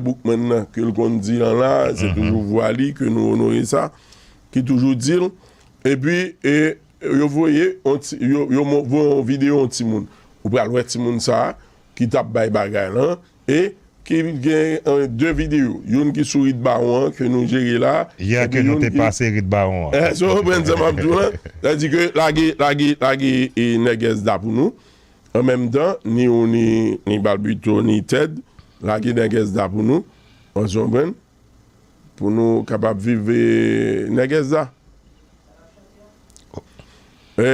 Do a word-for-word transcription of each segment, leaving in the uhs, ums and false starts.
Boukman nan, ke l konn di an la, se toujou vwa li, ke nou onore sa, ki toujou di l. Epi, e, yo voye, on ti, yo, yo mo- voye yon videyo yon timoun. Ou pral wè timoun sa a, ki t ap bay bagay lan, e ki gen, e, de videyo. Youn ki sou Rit Bawon an, ke nou jere la, Yè epi ke nou youn te ki pase Rit Bawon an. Èske w konprann sa m ap di w lan? Sa di ke lage, lage, lage, e, Nègès Da pou nou. An menm tan, ni ou, ni, ni Balbito, ni Ted, lage Nègès Da pou nou. Èske w konprann? Pou nou kapab viv, e, Nègès Da. E,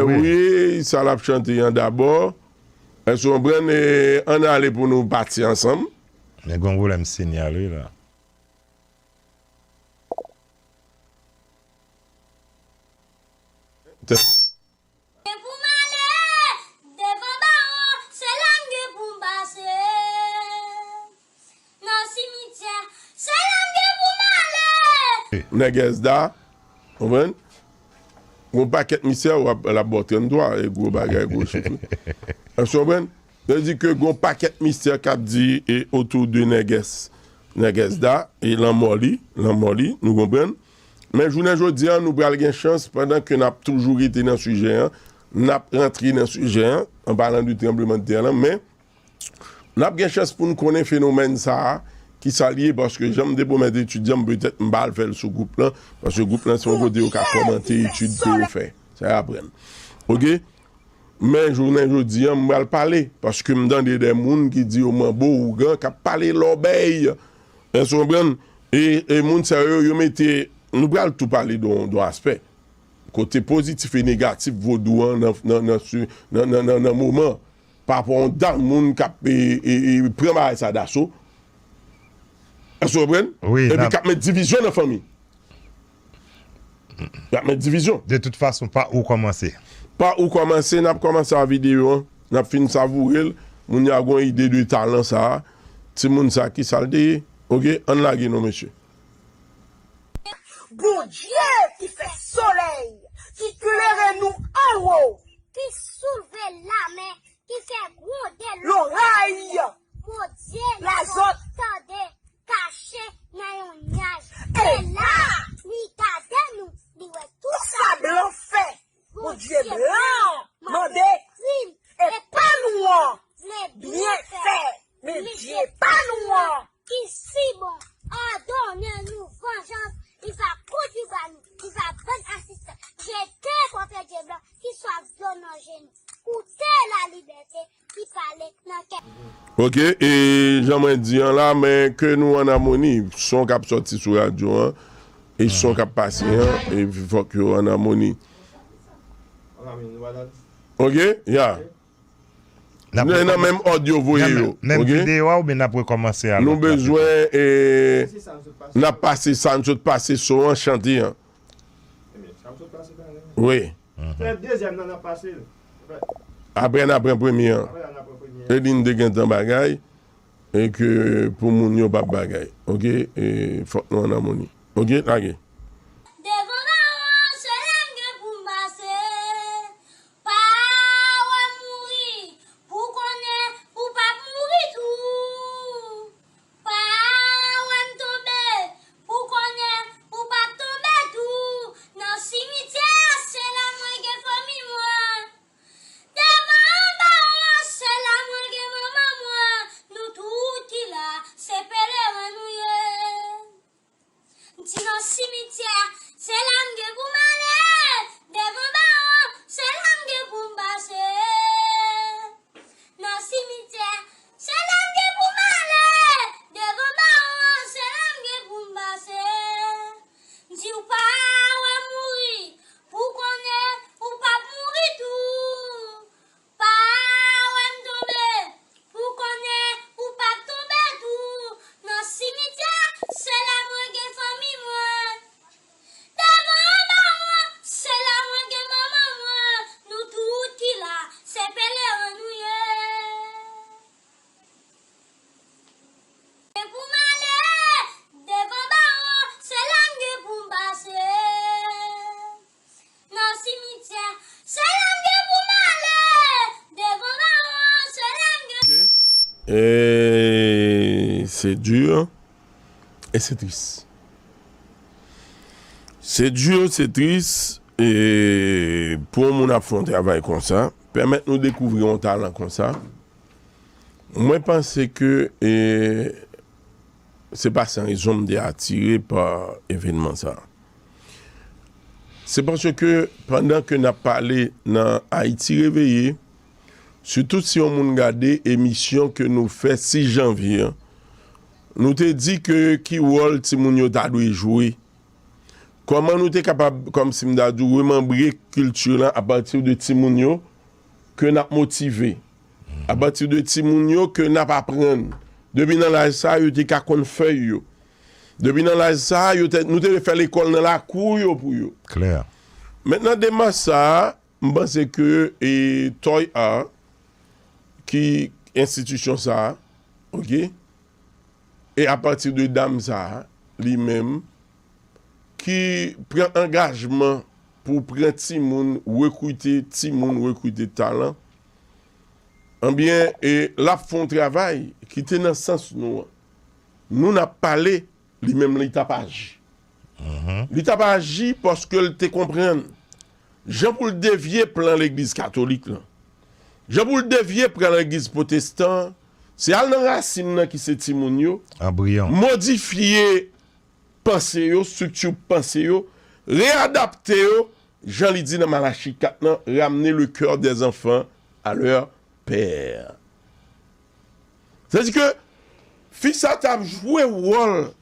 wi, wi, sa l ap chante an dabò. Èske w konprann? E, ann ale pou nou pati ansanm. Men gen yon pwoblèm sinyal, wi, la. Te- Gen pou m ale devan bawon, se la m gen pou m pase. Nan simityè, se la m gen pou m ale. Nègès Da, konprann? Gon pakèt mistè, w ap, l ap ba w tranntwa, e gwo bagay, gwo chif, wi. Èske w konprann? Sa vle di ke gon pakèt mistè k ap di, e, otou de Nègès, Nègès Da, e lanmò li, lanmò li, nou konprann? Men jounen jodi a, nou pral gen chans, pandan ke n ap toujou rete nan sijè an, n ap rantre nan sijè an, an palan de tranblemanntè lan, men n ap gen chans pou n konnen fenomèn sa a, ki sa l ye, paske jan m te pwomèt etidyan m, petèt m pa al fè l sou gwoup lan, paske gwoup lan se yon kote yo ka kòmante etid ke yo fè. Sa y aprann. Oke? Men jounen jodi a, m pral pale, paske m tande de moun ki di yo manbo, ougan, k ap pale lòbèy. Èske w konprann? E, e moun sa yo, yo mete, nou pral tou pale de yon, de yon aspè. Kote pozitif e negatif vodou an nan, nan, nan, nan, nan, nan, nan moman. Pa rapò yon dam moun k ap, e, e, e, pran bagay sa daso. Èske w konprann? Wi, epi n ap k ap met divizyon nan fanmi. Y ap met divizyon. De tout fason, pa ou kòmanse. Pa ou kòmanse, n ap kòmanse a videyo an. N ap fin savoure l. Moun yo a gon ide de talan sa a. Timoun sa a, ki sa l te ye? Oke, ann lage non, mesye. Bondye ki fè solèy, ki klere nou anwo, ki soulve lamè, ki fè gwonde loray. Bondye, lazòt, tande, kache nan yon nyaj. E la, li gade nou, li wè tout sa blan fè. Bondye blan mande krim, e pa nou an vle byen fè, men Dye pa nou an ki si bon, òdone nou vanjans, li va kondui ba nou, li va ban n asistans. Jete kòfè Dye blan ki swaf dlo nan je nou. Koute lalibète ki pale nan kè. Oke, e jan mwen di an la, men ke nou an amoni, son k ap sòti sou radyo an, e son k ap pase an, e fòk yo an amoni. Oke, ya. N ap nan, nan menm òd yo voye yo. Menm videyo a oubyen n ap rekòmanse a lòt la? Nou bezwen, e, n ap pase sa n sot pase, son an, chante an. Wi. Fè dezyèm nan, n ap pase l. Apre n ap pran premye an. Apre n ap pran premye an. E li n te gentan bagay. E ke pou moun yo p ap bagay. Oke? E fòk nou an amoni. Oke? Lage. Devan bawon, se la m gen pou m pase. Pa wè m mouri, pou konnen ou p ap mouri tou. Pa wè m tonbe, pou konnen ou p ap tonbe tou. Nan simityè a, se la mwen gen fanmi mwen. Devan bawon an, se la mwen gen manman mwen. Nou tout ki la, se pelerin nou ye. M di nan simityè, se la m gen pou m ale. Devan bawon, se la m gen pou m pase. Nan simityè, se la m gen pou m ale. Devan bawon an, se la m gen pou m pase. M di w pa wè m mouri, pou konnen ou p ap mouri tou. Pa wè m tonbe, pou konnen ou p ap tonbe tou. Nan simityè, se la mwen gen fanmi mwen. Devan bawon an, se la mwen gen manman mwen. Nou tout ki la, se pelerin nou ye. Gen pou m ale devan bawon, se la m gen pou m pase. Nan simityè, se la m gen pou m ale. Devan bawon, se la m gen. E C'est dur et c'est triste. C'est dur, c'est triste, e pou yon moun ap fè yon travay konsa, pèmèt nou dekouvri yon talan konsa, mwen panse ke e, se pa san rezon m te atire pa evènman sa. Se paske pandan ke n ap pale nan Ayiti Reveye, sitou si yon moun gade emisyon ke nou fè sis janvye an, nou te di ke ki wòl timoun yo ta dwe jwe. Kòman nou te kapab, kòmsi m ta di w, remanbre kilti lan apati de timoun yo ke n ap motive, apati de timoun yo ke n ap aprann. Depi nan laj sa a, yo te ka konn fèy yo. Depi nan laj sa a, yo te, nou te fè lekòl nan lakou yo pou yo. Klè. Mentnan, demach sa a, m panse ke e, Toy Art, ki enstitisyon sa a, oke? E apati de dam sa a, li menm, ki pran angajman pou pran timoun, rekrite timoun, rekrite talan, anbyen, e l ap fè yon travay ki te nan sans nou an. Nou n ap pale, li menm li t ap aji. Li t ap aji paske l te konprann jan pou l devye plan legliz katolik lan, jan pou l devye plan legliz pwotestan an, se al nan rasin nan ki se timoun yo, modifye panse yo, estrikti panse yo, reyadapte yo, jan li di nan Malachi kat lan, ramener le cœur des enfants à leur père. Sètadi ke fi sa t ap jwe wòl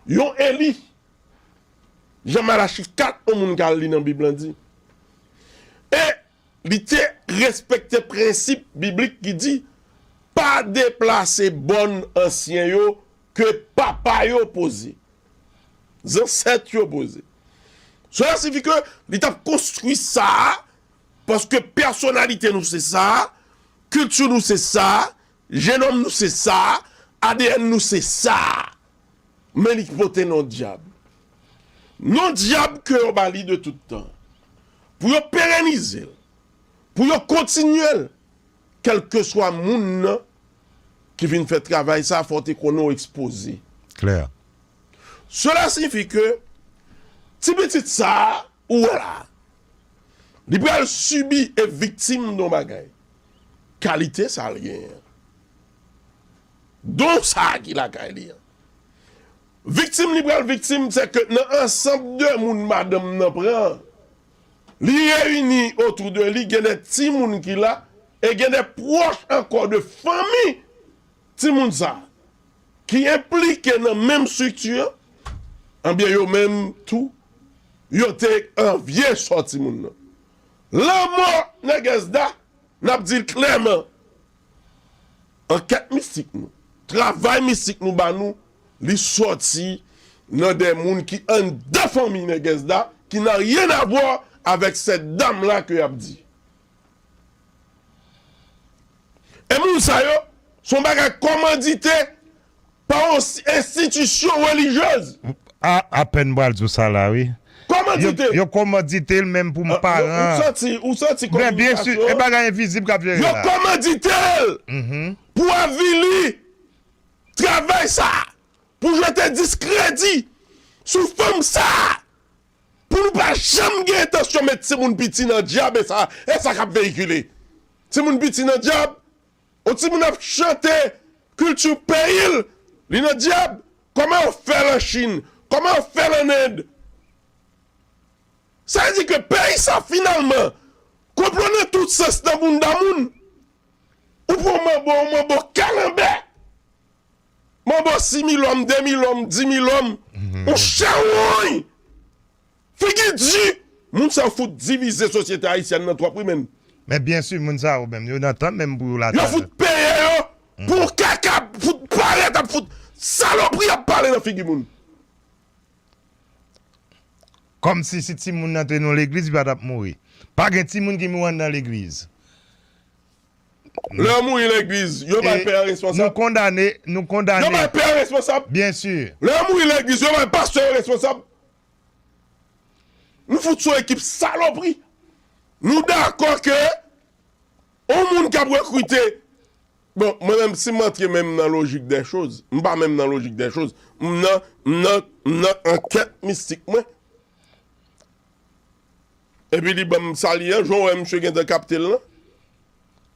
yon Eli, jan Malachi kat, yon moun k al li nan Bib lan di. E li te respekte prensip biblik ki di, pa deplase bòn ansyen yo ke papa yo poze, zansèt yo poze. Sela siyifi ke li t ap konstwi sa a, paske pèsonalite nou se sa a, kilti nou se sa a, jenòm nou se sa a, A D N nou se sa a. Men li pote non dyab. Non dyab ke yo ba li de tout tan. Pou yo perenize l, pou yo kontinye l, kèlkeswa moun nan ki vin fè travay sa, fò w te konnen w ekspoze. Klè. Sela siyifi ke ti pitit sa a, ou wè la, li pral sibi e viktim de yon bagay. Kalite sa l genyen an. Don sa a ki lakay li an. Viktim li pral viktim, se ke nan ansanm de moun madanm nan pran, li reyini otou de li, gen de timoun ki la, e gen de pwòch ankò de fanmi timoun sa a ki enplike nan menm estrikti an, anbyen yo menm tou, yo te anvye sò timoun nan. Lanmò Nègès Da, n ap di l klèman, ankèt mistik nou, travay mistik nou ba nou, li sòti nan de moun ki anndan fanmi Nègès Da, qui n'a rien à voir avec cette dame là ke y ap di. E moun sa yo, se yon bagay kòmandite pa yon enstitisyon relijyez. A, apèn m pral di w sa la, wi. Kòmandite. Yo, yo kòmandite l menm pou m paran. Ou santi, ou santi kòmandite. Men byen si, e bagay envizib k ap jere la. Yo kòmandite l pou avili travay sa, pou jete diskredi sou fanm sa. Pou nou pa janm gen entansyon met timoun piti nan dyab, e sa, e sa k ap veyikile. Timoun piti nan dyab, yon timoun ap chante kilti peyi l, li nan dyab. Kòman yo fè l an Chin? Kòman yo fè l an End? Sa vle di ke peyi sa finalman konplo nan tout sans nan bounda moun. Ou pran manbo, yon manbo kalanbè. Manbo sis mil òm, de mil òm, di mil òm. Yon chawony. Figi di. Moun sa yo fout divize sosyete ayisyèn nan twòp wi menm. Men byen si moun sa yo menm, yo nan tan menm pou yo la. Yo fout peye yo pou kaka, fout parèt ap fout salopri ap pale nan figi moun. Kòmsi si timoun nan te nan legliz, li pa t ap mouri. Pa gen timoun ki mouri anndan legliz. Lè yo mouri legliz, yo bay pè a responsab. Nou kondane, nou kondane. Yo bay pè a responsab. Byen si. Lè yo mouri legliz, yo bay pastè yo responsab. Nou fout sou ekip salopri. Nou dakò ke yon moun k ap rekrite Bon, mwen menm, si m antre menm nan lojik dè choz, m pa menm nan lojik dè choz, m nan, m nan, m nan ankèt mistik mwen. Epi li ban m sa li an, jan w wè misye gentan kapte l lan.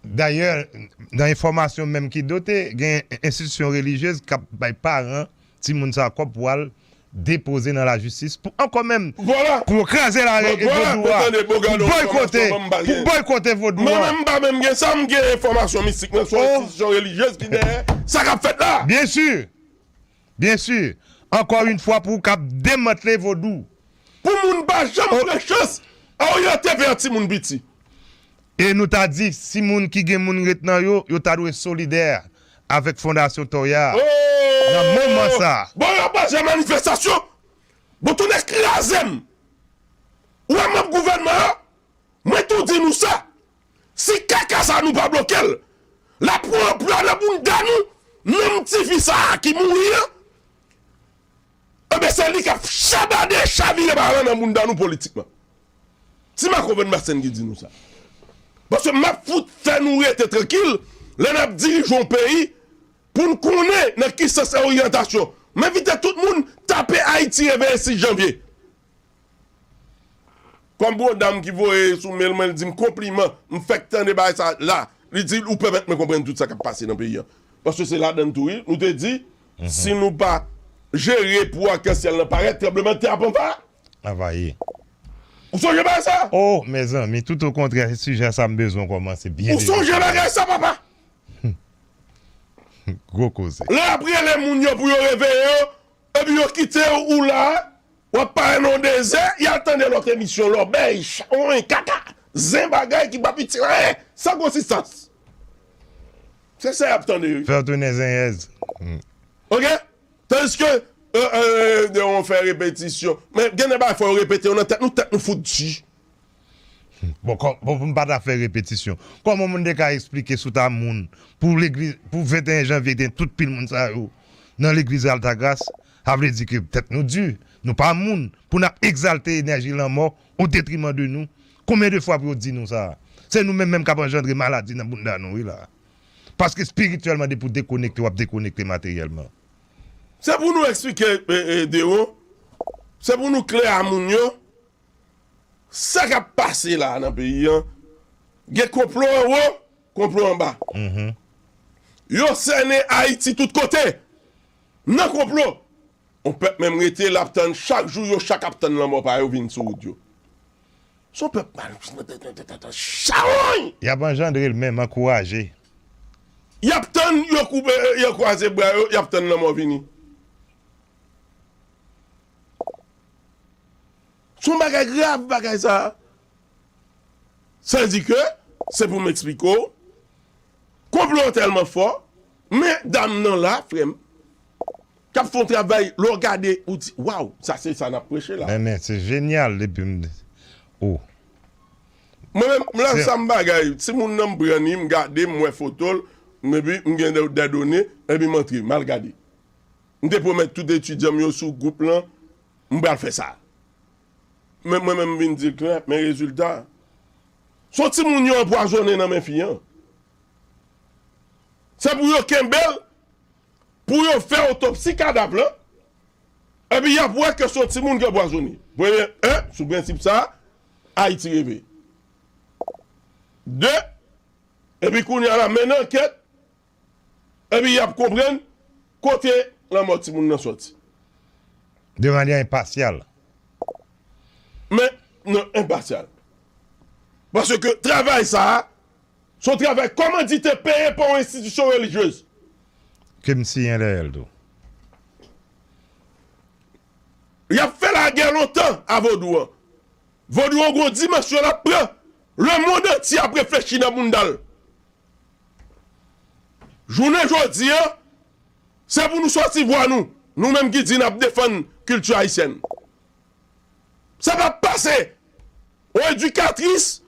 Dayè, nan enfòmasyon menm ki dote, gen enstitisyon relijyez k ap bay paran timoun sa kòb pou al depoze nan lajistis pou ankò menm Vwala! pou yo kraze larèl e Vwala! vodou a, Tande, bon, gade pou yon boykote, enfòmasyon mwen m pa pou gen. Boykote vodou Mwen a. Menm m pa menm gen sa, m gen enfòmasyon mistik mwen sou Oh. Enstitisyon relijyez ki dèyè sa k ap fèt la. Byen si. Byen si. Ankò yon fwa pou w kab demantle vodou. Pou moun pa janm pran chans oryante vè timoun piti. E nou ta di, si moun ki gen moun ret nan yo, yo ta dwe solidè avèk Fondasyon Toya nan moman sa. Bon, yo pase manifestasyon. Bon, tounen kraze m. Ou wè manm gouvènman an? Mwen tou di nou sa. Si kaka sa nou pa bloke l, l ap pran anplwa nan bounda nou, nanm tifi sa a ki mouri an. Ebyen, se li k ap chabade, chavire balan nan bounda nou politikman. Ti Mako Van Basten ki di nou sa. Paske m ap fout fè nou rete trankil lè n ap dirije yon peyi pou n konnen nan ki sans e oryantasyon. M envite tout moun tape Ayiti Reveye sis janvye. Kòm gon dam ki voye sou mail mwen, li di m konpliman, m fèk tande bagay sa la. Li di ou pèmèt mwen konprann tout sa k ap pase nan peyi an. Paske se ladann tou wi, nou te di, si nou pa jere pou akansyèl lan parèt, tranblemanntè ap anva. Anvayi. Ou sonje bagay sa? Oh, mezanmi, tout okontrè, sijè sa m bezwen kòmanse byen. Ou sonje bagay sa, papa? Gwo koze. Lè y ap rele moun yo pou yo reveye yo, epi yo kite ou la, w ap pale nan dezè, y al tande lòt emisyon, lòbèy, chawony, kaka, zen bagay ki p ap itil anyen, san konsistans. Se sa y ap tande wi. Fè w tounen zenyèz. Ok? Tandiske, euh, euh, de yon fè repetisyon. Men gen de bagay fò yo repete yo nan tèt nou, tèt nou fout di. Bon, kò, bon, pou m pa ta fè repetisyon. Kòman moun te ka eksplike sou ta moun pou legliz, pou venteyen janvye gen tout pil moun sa yo nan legliz Altagras? Sa vle di ke tèt nou di, nou pa moun pou n ap egzalte enèji lanmò o detriman de nou. Konbyen de fwa pou yo di nou sa? Se nou menm menm k ap anjandre maladi nan bounda nou wi la. Paske espirityèlman depi w dekonekte, w ap dekonekte materyèlman. Se pou nou eksplike, e, e, Dewo. Se pou nou klè a moun yo. Sa k ap pase la nan peyi an, gen konplo anwo, konplo anba. Yo sènen Ayiti tout kote. Nan konplo. On pèp menm rete l ap tann chak jou yo chak ap tann lanmò pa yo vin sou wout yo. Se yon pèp mal. Chawony! Y ap anjandre l menm, ankouraje. Y ap tann yo koupe, yo kwaze bra yo, y ap tann lanmò vini. Se yon bagay grav bagay sa. Sa di ke, se pou m eksplike w, konplo an tèlman fò, men dam nan la, frè m, k ap fè yon travay, lè w gade, ou di, waw, sa se sa n ap preche la. Men, men, se jenyal depi m. Oh. Mwen menm, m lan sa m bagay, timoun nan m pran li, m gade, m wè foto l, epi m gen de, de done, epi m antre, m al gade. M te pwomèt tout etidyan m yo sou gwoup lan, m pral fè sa. Men mwen menm m vin di l klè, men rezilta. Se yon timoun yo anpwazonnen nan men fi an. Se pou yo kenbe l, pou yo fè otopsi kadav lan, epi y ap wè ke se yon timoun ki anpwazonnen. Premye, en, sou prensip sa, Ayiti reve. De, epi kounye a la, mennen ankèt, epi y ap konprann kote lanmò timoun nan sòti. De manyè enpasyal. Men, non, enpasyal. Paske travay sa a, se yon travay kòmanditè peye pa yon enstitisyon relijyez. Ke m siyen dèyè l tou. Y ap fè lagè lontan a vodou an. Vodou an gon dimansyon l ap pran. Lemonn antye ap reflechi nan bounda l. Jounen jodi an, se pou nou sòti vwa nou, nou menm ki di n ap defann kilti ayisyèn. Sa p ap pase. Yon edikatris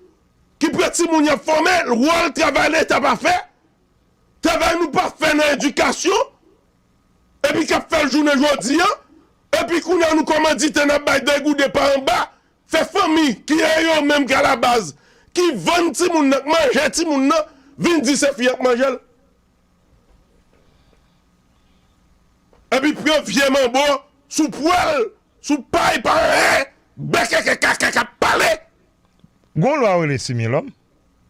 ki pran timoun y ap fòme, wòl travay Leta pa fè, travay nou pa fè nan edikasyon, epi k ap fè l jounen jodi an, epi kounye a nou kòmanditè n ap bay degouden pa anba, fè fanmi ki e yo menm k alabaz, ki vann timoun nan, k manje timoun nan, vin di se fi an k manje l. Epi pran vye manbo sou pwèl, sou pay pa anyen, bèkèkè kaka k ap pale. Gon lwa rele Similòm.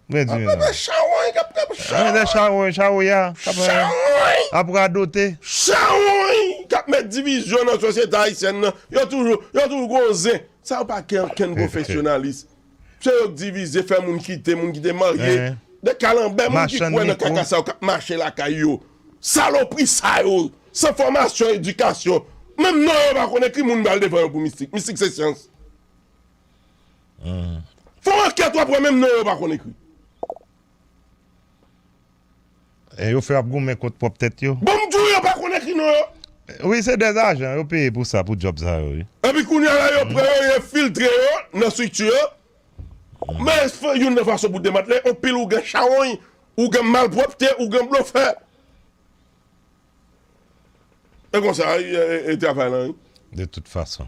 Mwen di ap rete chawony k ap, k ap chawony, chawony, chawony a, k ap, chawony, ap radote. Chawony k ap met divizyon nan sosyete ayisyèn nan. Yo toujou, yo toujou gon zen. Sa yo pa kenn, kenn pwofesyonalis. Se yo k divize, fè moun kite, moun ki te marye. De kalanbè, moun ki kwè nan kaka sa yo k ap mache lakay yo. Salopri sa yo, san fòmasyon, edikasyon. Menm non yo pa konn ekri, moun pral devan yo pou mistik. Mistik se syans. Fè yon ankèt w ap wè menm non yo pa konn ekri. E yo fè ap goumen kont pwòp tèt yo. Bon, m di w yo pa konn ekri non yo. Wi, se dèzajan yo peye pou sa, pou djòb sa yo, wi. Epi kounye a la, yo pran yo, yo enfiltre yo nan estrikti yo. Men youn nan fason pou demantle, anpil ougan chawony, ougan malpwòpte, ougan blofè. E konsa, e, e, e travay lan, wi. De tout fason.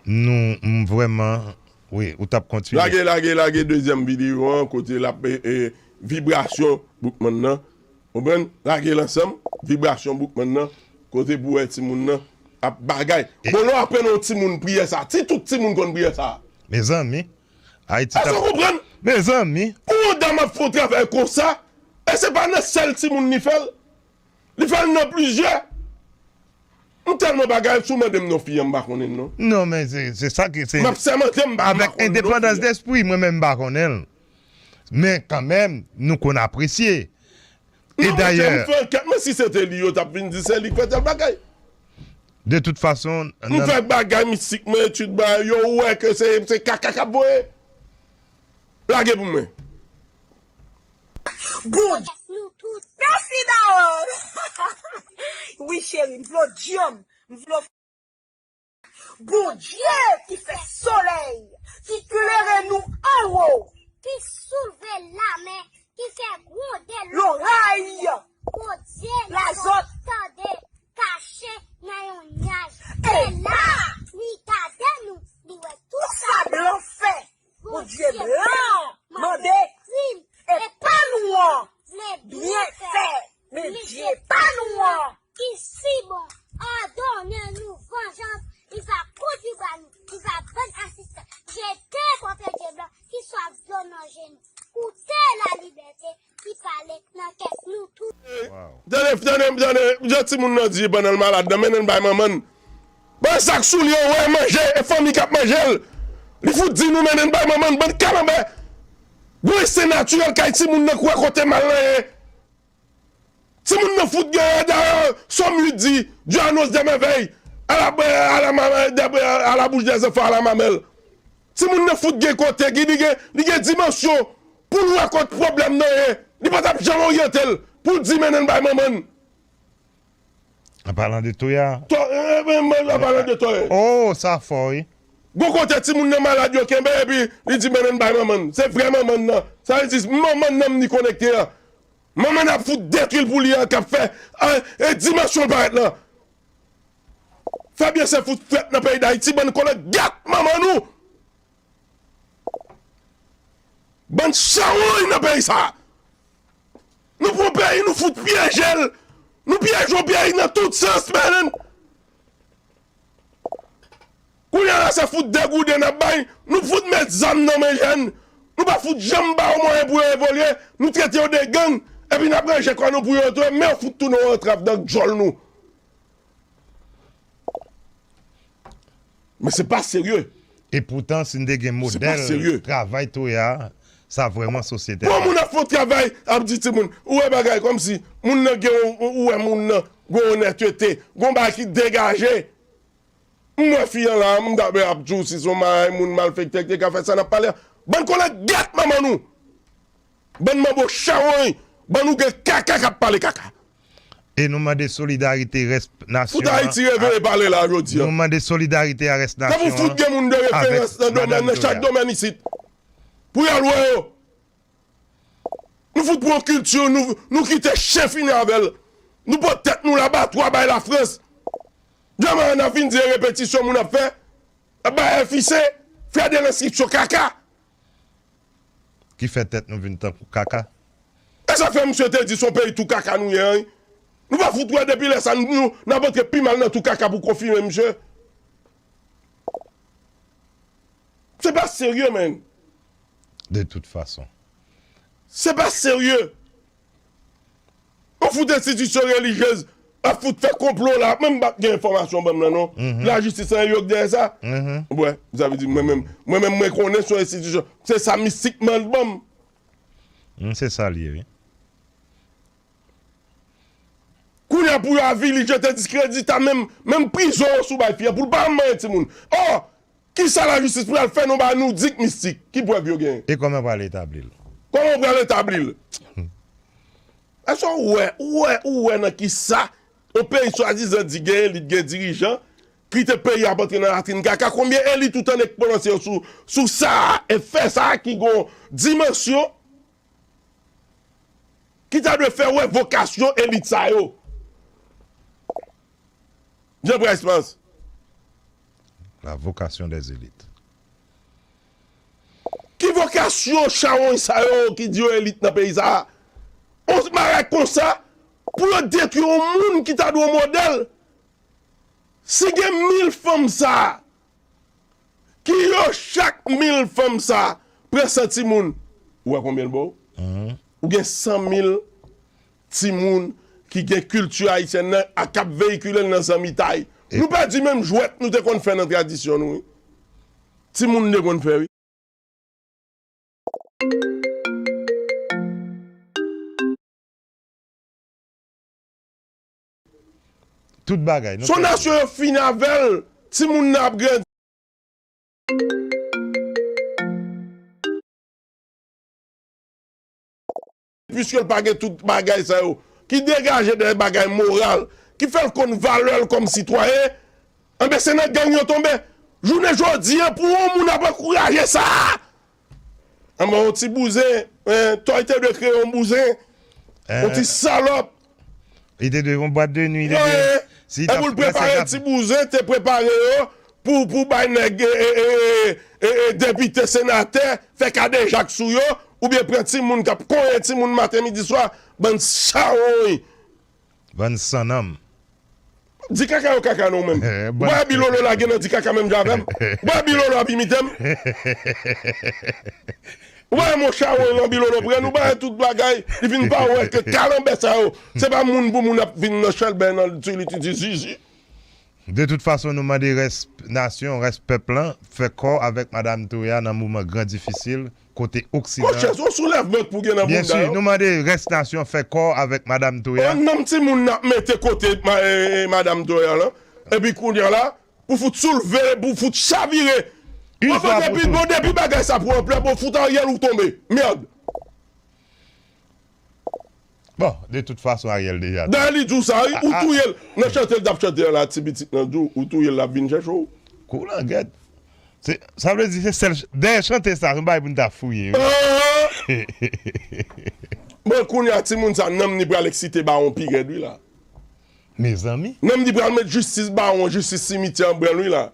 Nou, m vrèman, wi, ou t ap kontinye. Lage, lage, lage dezyèm videyo an, kote l ap, e, e, vibrasyon Boukman nan. Konprann? Lage l ansanm, vibrasyon Boukman nan, kote pou wè timoun nan ap bagay. Bon, lè w aprann yon timoun priyè sa, ti tout timoun konn priyè sa. Mezanmi, Ayiti t ap. Èske w konprann? Mezanmi. Pou yon dam ap fè yon travay konsa, e se pa nan sèl timoun li fè l. Li fè l nan plizyè. M tèlman bagay, si w mande m non fi an, m pa konnen l non. Non, men se, se sa ki, se. M ap sèmante, m pa, m pa konnen non fi an. Avèk endepandans despri, mwen menm m pa konnen l. Men kanmenm, nou konn apresye. E dayè, m fè ankèt, men si se te li, yo t ap vin di se li k fè tèl bagay. De tout fason, m fè bagay mistik, mwen etid bagay, yo wè ke se, se kaka k ap voye. Lage pou mwen. Bondye. Mèsi, dawòl. Wi, cheri, m vle w dyanm. M vle w Bondye ki fè solèy, ki klere nou anwo, ki soulve lamè, ki fè gwonde loray, Bondye, lazòt, tande, kache nan yon nyaj. E la, li gade nou, li wè tout sa blan fè. Bondye blan mande krim e pa nou an byen fè. Men Dye pa nou an ki si bon, òdone nou vanjans, li va kondui ba nou, li va ban n asistans. Jete kont Dye blan ki swaf dlo nan je nou. Koute lalibète ki pale nan kè nou tou. Tande, tande, tande, jan timoun nan di pandan l malad nan, mennen l bay manman n. Ban sa k sou li an, wè manje, e fanmi k ap manje l. Li fout di nou mennen l bay manman n, bann kalanbè. Gon ensten natirèl kay timoun nan kwè kote mal lan ye. Timoun nan fout gen, dayè, Sòm uit di, Dieu annonce des merveilles à la, à la, à la bouche des enfants, à la mamelle. Timoun nan fout gen kote, li gen, li gen dimansyon pou l wè kot pwoblèm nan ye. Li pa t ap janm oryante l pou l di mennen l bay manman n. An palan de toya. To, e, e, e, an palan de toya. Oh, sa fò, wi. Gon kote timoun nan malad yo kenbe epi li di mennen l bay manman n. Se vrè manman n nan. Sa vle di manman n nan m ni konekte an. Manman n ap fout detwi l pou li an k ap fè, e, dimansyon l parèt lan. Fabien se fout fèt nan peyi Dayiti, bann kolangyèt manman nou. Bann chawony nan peyi sa. Nou pran peyi, nou fout pyeje l. Nou pyeje yon peyi nan tout sans, men. Kounye a la, se fout degouden n ap bay. Nou fout met zam nan men jèn. Nou pa fout janm ba yo mwayen pou yo evolye. Nou trete yo de gang. Epi n ap ranje kò nou pou yo tou. Men yo fout tounen yon antrav nan djòl nou. Men se pa serye. E poutan, si n te gen modèl travay toya, sa vrèman sosyete. Bon, moun ap fè yon travay, ap di timoun, ou wè bagay kòmsi moun nan gen, ou, ou wè moun nan gen onètete, gon bagay ki degaje. M wè fi an la, m ta ap di w si se yon maray moun malfektè ki te ka fè sa n ap pale a. Bann kolangyèt manman nou! Bann manbo chawony, bann ougan kaka k ap pale kaka. E nou mande solidarite rès nasyon an. Fout Ayiti reveye pale la jodi a. Nou mande solidarite a rès nasyon an. Tanpri fout gen moun de referans nan domèn, nan chak domèn isit. Pou y al wè yo. Nou fout pran kilti, nou, nou kite chen fini avè l. Nou pot tèt nou labatwa bay Lafrans. Djama n ap vin di e repetisyon moun ap fè. Ap bay F I C, fè de lenstriksyon kaka. Ki fè tèt nou vin tankou kaka. E sa fè misye te di se yon peyi tou kaka nou ye an, wi. Nou pa fout wè depi lè sa, nou, nou, n ap antre pi mal nan tou kaka pou konfime misye. Se pa serye, menn. De tout fason. Se pa serye. Yon fout enstitisyon relijyez ap fout fè konplo la. Menm m pa t gen enfòmasyon ban m nan, non. Lajistis lan, yo k dèyè sa. Wè, sa vle di, mwen menm, mwen menm, mwen konnen se yon enstitisyon. Se sa mistikman l ban m. Se sa l ye, wi. Kounye a pou yo avili, jete diskredi, ta menm, menm prizon yo sou bay fi a, pou l pa janm manyen timoun. Oh! Kisa lajistis pral fè nou ba nou dik mistik? Ki prèv yo genyen? E kòman yo pral etabli l? Kòman yo pral etabli l? Èske w wè, ou wè, ou wè nan kisa yon peyi swadizan di gen elit, gen dirijan, kite peyi a ap antre nan latrin kaka? Konbyen elit ou tande k pwononse yo sou, sou sa a, e fè sa a ki gon dimansyon ki ta dwe fè wè vokasyon elit sa yo? Jean Price Mars. La vocation des élites. Ki vokasyon chawony sa yo ki di yo elit nan peyi sa a? On bagay konsa, pou yo detwi yon moun ki ta dwe yon modèl. Si gen mil fanm sa a, ki yo chak mil fanm sa a pran san timoun, ou wè konbyen l ba w? Ou gen san mil timoun ki gen kilti ayisyèn nan, a k ap veyikile l nan zanmitay. Nou pèdi menm jwèt nou te konn fè nan tradisyon nou, wi. Timoun nou te konn fè, wi. Tout bagay. Se yon nasyon yo fini avè l. Timoun nan ap grandi. Piske l pa gen tout bagay sa yo, ki degaje dèyè bagay moral, ki fè l konn valè l kòm sitwayen, anben se nan gang yo tonbe. Jounen jodi a, pou yon moun ap ankouraje sa, anben yon ti bouzen, eh, Toy te dwe kreye yon bouzen, yon ti salòp. Li te dwe yon bwat de nwi, li te dwe, si li t ap pou l prepare ti bouzen, te prepare yo pou, pou bay nèg, e, e, e, e, e, depite, senatè, fè kadejak sou yo, oubyen pran timoun k ap konyen timoun maten, midi, swa, bann chawony. Bann sannanm. Di kaka yo kaka non menm. Ou pa wè Bilolo lage nan di kaka menm jan avè m? Ou pa wè Bilolo ap imite m? Ou pa wè mon chawony lan Bilolo pran? Ou pa wè tout bagay? Li vin pa wè ke kalanbè sa yo, se pa moun pou moun ap vin nan chèlbè nan ti li ti ti zizi. De tout fason, nou mande rès nasyon, rès pèp lan, fè kò avèk Madam Toya nan moman gran difisil, kote Oksidan. Monchè, se yon soulèvman k pou gen nan bounda yo. Byen si, nou mande rès nasyon fè kò avèk Madam Toya. Yon nonm timoun n ap mete kote ma-, e, e, Madam Toya lan. Epi kounye a la, pou fout soulve, pou fout chavire. Bon, bon, depi, bon, depi bagay sa pran anplè, bon, fout Ariel ou tonbe. Mèd. Bon, de tout fason, Ariel deja. Dayè, li di w sa, wi, ou touye l. Nan chante l t ap chante a la, ti pitit nan di w, ou touye l, l ap vin chèche w. Kou langèt. Se, sa vle di, se sèl, dèyè chante sa, se yon bagay pou n ta fouye, wi. Bon, kounye a, timoun sa, nanm li pral eksite bawon pi rèd, wi, la. Mezanmi. Nanm li pral met jistis bawon, jistis simityè an branl, wi, la.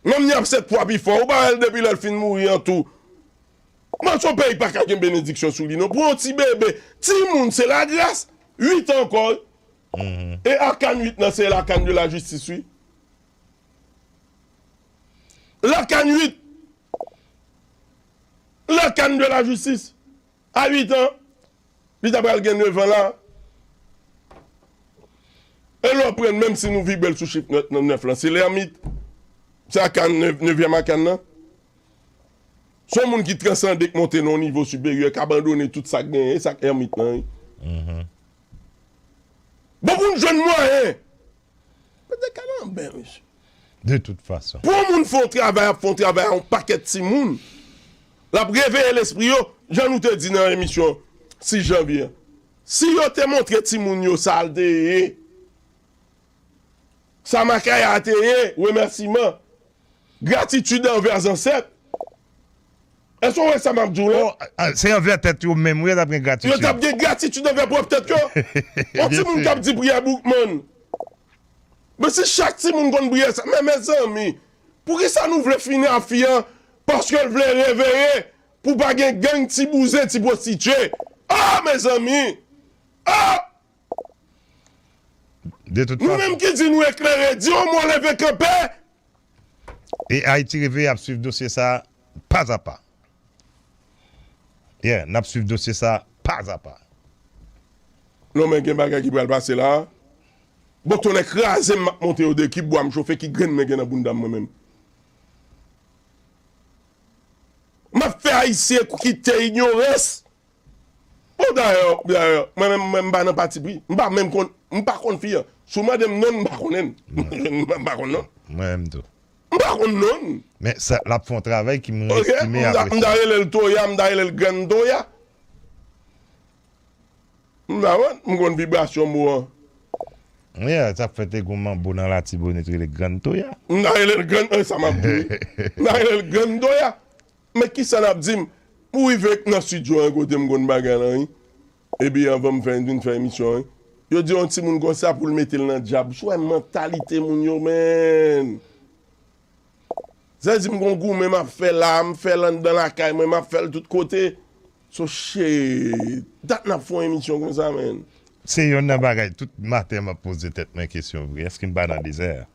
Menm ni ap sèt fwa pi fò, ou pa wè l depi lè l fin mouri an tou. Mwen se yon peyi pa ka gen benediksyon sou li non. Pou yon ti bebe, timoun se lagras, uit an ankò. E akan uit nan se lakan de la jistis wi. Lakan uit. Lakan de la jistis. A uit an, li ta pral gen nèf an la. E lè w pran l, menm si nou vibre l sou chif nèf, nan nèf lan, se lèmit. Se akan nèf, nevyèm akan nan. Se yon moun ki transande, k monte nan yon nivo siperyè, k abandone tout sa k genyen, e sa k èmit lan, wi. Bon, pou n jwenn mwayen. Mete kalanbè, mesye. De tout fason. Pou yon moun fè yon travay, ap fè yon travay a yon pakèt timoun, l ap reveye lespri yo, jan nou te di nan emisyon sis janvye a. Si yo te montre timoun yo sa l te ye, sa Makaya a te ye, remèsiman, gratitid anvè zansèt, èske w wè sa m ap di w la? Oh, ah, se anvè tèt yo menm, wi, yo t ap gen gratitid. Yo t ap gen gratitid anvè pwòp tèt yo. Yon timoun k ap di priyè Boukman. Men si chak timoun konn priyè sa, men mezanmi, poukisa nou vle fini a fi an? Paske l vle reveye pou pa gen gang, ti bouzen, ti pwostitye. Ah, mezanmi! Ah! De tout fason. Nou menm ki di nou eklere, di yon mo, leve kanpe! E Ayiti Reveye ap swiv dosye sa a pa a pa. Yeah, n ap swiv dosye sa a pa a pa. Non, men gen bagay ki pral pase la. Bon, tonnè kraze m, m ap monte yo de ki bwa m chofe, ki grenn mwen gen nan bounda m mwen menm. M ap fè Ayisyen kite inyorans. Bon, dayè, dayè, mwen menm, mwen, m pa nan patipri. M pa menm konn, m pa konn fi an. Si w mande m non, m pa konnen. M pa konn non. Mwen menm tou. M pa konn non. Men sa, l ap fè yon travay ki m estime apresye. M ta rele l Toya, m ta rele l Grann Toya. M pa konn, m konn vibrasyon mo an. Yeah, sa fè te gon manbo nan Latibonit rele Grann Toya. M ta rele l Grann, e sa m ap di wi. M ta rele l Grann Toya. Men kisa n ap di m? M rive nan estidyo an kote m konn bagay lan, wi. Epi anvan m fè, vin fè emisyon an, wi. Yo di yon timoun konsa pou l mete l nan dyab. Sou wè mantalite moun yo, menn. Sa di m gon goumen m ap fè la, m fè l anndan lakay mwen, m ap fè l tout kote. So shit. Dat n ap fè yon emisyon konsa, menn. Se yonn nan bagay, tout maten m ap poze tèt mwen kesyon vre. Èske m pa nan dezè a?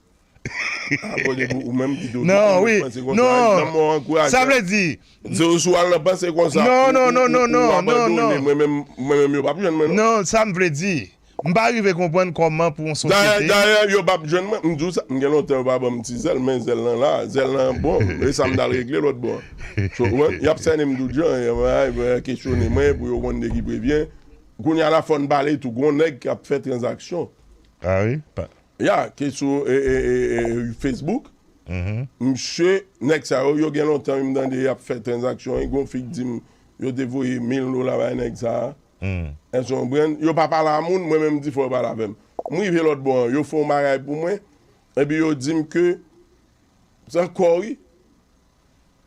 A kote pou ou menm ki di w panse konsa, non, wi, non. Sa vle di, di w sou al nan panse konsa, non, non, non, non, non, non, non, mwen menm, mwen menm yo p ap jwenn mwen non. Non, sa m vle di, m pa rive konprann kòman pou yon sosyete. Dayè, dayè, yo p ap jwenn mwen. M di w sa, m gen lontan yo pa ban m ti zèl, men zèl lan la, zèl lan bon. E sa m t al regle lòt bò. So, w konprann? Y ap sènen m tout jan, y ap, y ap kesyone mwen pou yo konn de ki prevyen. Kounye a la fò n pale tou, gon nèg k ap fè tranzaksyon. A wi? Ya, ki sou, e, e, e, e, Facebook. Misye, nèg sa yo, yo gen lontan wi m tande y ap fè tranzaksyon, gon fi k di m yo te voye mil dola bay nèg sa a. Èske w konprann? Yo pa pale a moun, mwen menm m di fò yo pale avè m. M rive lòt bò an, yo fè yon bagay pou mwen, epi yo di m ke, se ankò wi,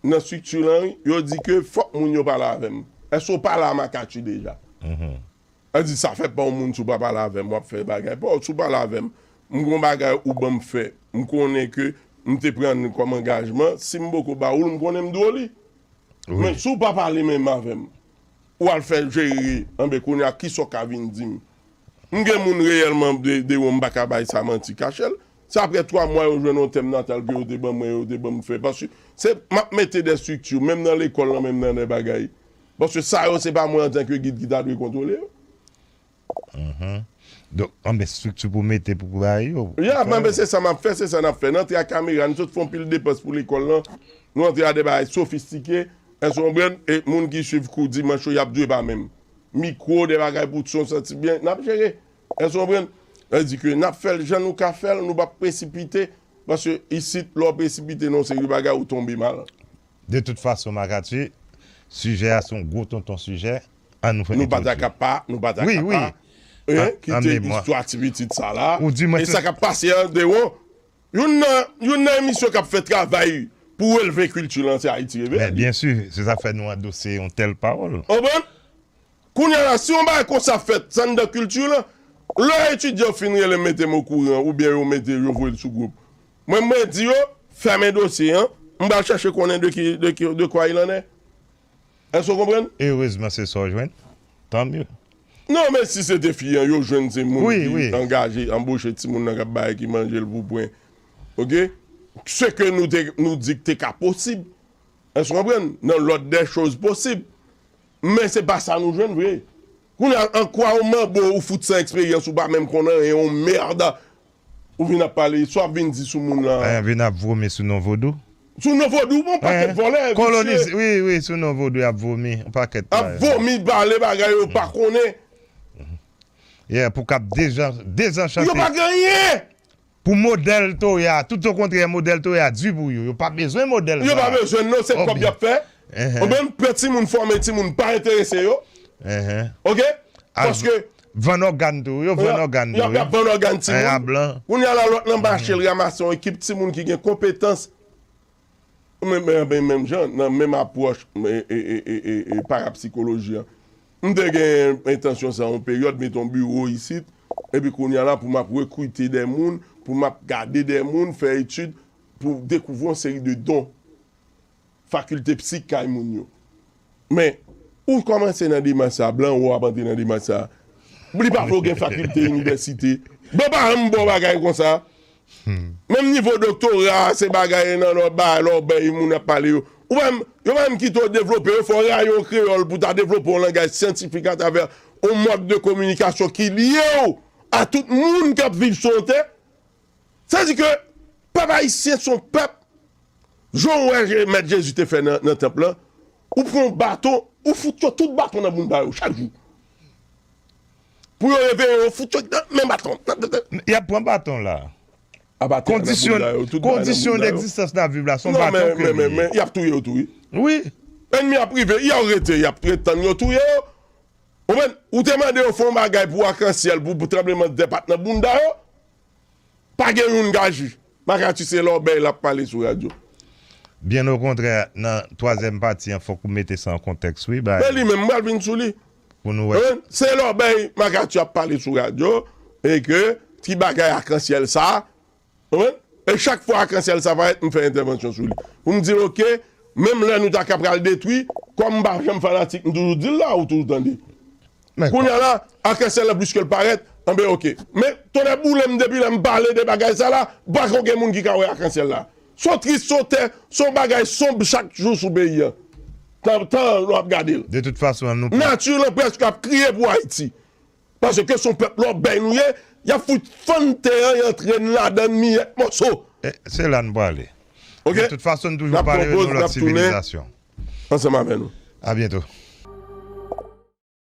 nan estrikti lan wi, yo di ke fòk moun yo pale avè m. Èske w pale a Makati deja? Sa di sa fè pa yon moun si w pa pale avè m, w ap fè bagay pa w. Si w pale avè m, m gon bagay ou ban m fè, m konnen ke m te pran l kòm angajman, si m poko ba ou l, m konnen m dwe w li. Men si w pa pale menm avè m, ou al fè jere, anben kounye a kisa w ka vin di m? M gen moun reyèlman de, dewo m pa ka bay sa manti kache l. Se apre twa mwa yo jwenn yon tèm natal ke yo te ban mwen, yo te ban m fè. Paske se, m ap mete de estrikti, menm nan lekòl lan, menm nan de bagay. Paske sa yo, se pa mwen antanke gid ki ta dwe kontwole yo. Donk, anben estrikti pou mete pou, pou bay yo. Ya, men se sa m ap fè, se sa n ap fè. N antre ak kamera, nou sot fè yon pil depans pou lekòl lan. Nou antre a de bagay sofistike. Èske w konprann? E moun ki swiv kou dimanch yo, y ap dwe pa menm. Mikwo, de bagay pou son santi byen, n ap jere. Èske w konprann? Sa di ke n ap fè l jan nou ka fè l, nou p ap presipite, paske isit, lè w presipite nan yon seri de bagay, ou tonbe mal. De tout fason, Marc-Arthur, sijè a se yon gwo tonton sijè. Ann nou fè entwodui. Nou pa ta ka pa, nou pa ta ka pa, e, kite istwa ti pitit sa la. E sa k ap pase an dewo. Youn nan, youn nan emisyon k ap fè travay pou relve kilti lan, se Ayiti Reveye. Men byen si, se sa k fè nou andose yon tèl pawòl. Konprann? Kounye a la, si yon bagay konsa fèt, sa anndan kilti lan, lè etidyan yo fin rele m mete m okouran, oubyen yo mete, yo voye l sou gwoup. Mwen, mwen di yo, fèmen dosye an, m pral chèche konnen de ki, de ki, de quoi il en est. Èske w konprann? Erezman, se sa w jwenn. Tan mye. Non, men si se te fi an, yo jwenn se moun ki angaje, anboche timoun nan k ap bay, ki manje l pou pwen. Oke? Se ke nou te, nou di k te ka posib. Èske w konprann? Nan lòd dè choz posib. Men se pa sa nou jwenn vre. Kounye a, an kwa ou manbo ou fout san eksperyans, ou pa menm konn anyen, yon mèd. Ou vin ap pale, sa w ap vin di sou moun lan. Vin ap vomi sou non vodou. Sou non vodou, bon, pakèt vòlè, visye. Kolonize, wi, wi, sou non vodou, y ap vomi, yon pakèt bagay. Ap vomi, pale bagay yo pa konnen. Yeah, pou k ap dezan-, dezanchante. Yo pa gen anyen! Pou modèl Toya, tout okontrè, modèl Toya di pou yo. Yo pa bezwen modèl sa. Yo pa bezwen, non, se kòb y ap fè. Ou menm pran timoun, fòme timoun, pa enterese yo. Oke? Paske vann ògàn tou, yo vann ògàn tou, y ap vann ògàn timoun. Kounye a la, lòt lan mache, l ranmase yon ekip timoun ki gen konpetans. Men, men, men menm jan, nan menm apwòch, e, e, parapsikoloji an. M te gen entansyon sa yon peryòd, mete yon biwo isit, epi kounye a la, pou m ap rekrite de moun, pou m ap gade de moun, fè etid, pou dekouvri yon seri de don, fakilte psik kay moun yo. Men, ou kòmanse nan demach sa, blan ou ap antre nan demach sa. Li pa vle w gen fakilte, inivèsite. Bon, pa janm bon bagay konsa. Menm nivo doktora, se bagay nan lò, ba lòbèy moun ap pale yo. Ou pa menm, yo pa menm kite w devlope, yo fè w rayi yon kreyòl pou ta devlope yon langaj syantifik atravè yon mòd de kominikasyon ki lye w a tout moun k ap viv sou yon tè. Sa di ke pèp ayisyen se yon pèp, jan w wè Je- Mèt Jezi te fè nan, nan tanp lan, ou pran yon baton, ou fout yo tout baton nan bounda yo chak jou. Pou yo reveye yo, fout yo nan men baton. Y ap pran baton la. Aba tè nan Kondisyon bounda yo, tout bagay nan kondisyon bounda yo. Degzistans laviv la, se yon Non, baton men, ke men, men, li men, ye. Y ap touye yo tou, wi. Wi. Ènmi ap rive, y ap rete, y ap ret tann yo touye yo. Ou konprann? Ou te mande yo fè yon bagay pou akansyèl, pou, pou tranblemanntè pa t nan bounda yo. Pa gen youn k aji. Makati se lòbèy l ap pale sou radyo. Byen okontrè, nan twazyèm pati an, fòk ou mete sa an kontèks, wi. Bay, Men li menm, m pral vin sou li. Pou nou wè. Konprann? Se lòbèy Makati ap pale sou radyo e ke ti bagay akansyèl sa. Konprann? E chak fwa akansyèl sa parèt, m fè entèvansyon sou li. Pou m di l, oke, menm lè nou ta ka pral detwi, kòm m pa janm fanatik, m toujou di l la, ou toujou tande. Men Kounye a la, akansyèl la plis ke l parèt, anben oke. Men, tonnè boule m depi lè m pale de bagay sa la, pa ko gen moun ki ka wè akansyèl la. Se yon tris, se yon tè, se yon bagay sonb chak jou sou peyi an. Tan, tan nou ap gade l. De tout fason, nou pa Nati lan prèske ap kriye pou Ayiti. Paske se yon pèp lòbèy nou ye, y ap fout fann tè an, y antre n ladan n miyèt mòso. Eh, se la n prale. Oke? De tout fason, n N toujou ap pran pale de poz, yon n lòt ap tounen. Sivilizasyon. Ansanm avè nou. A byento.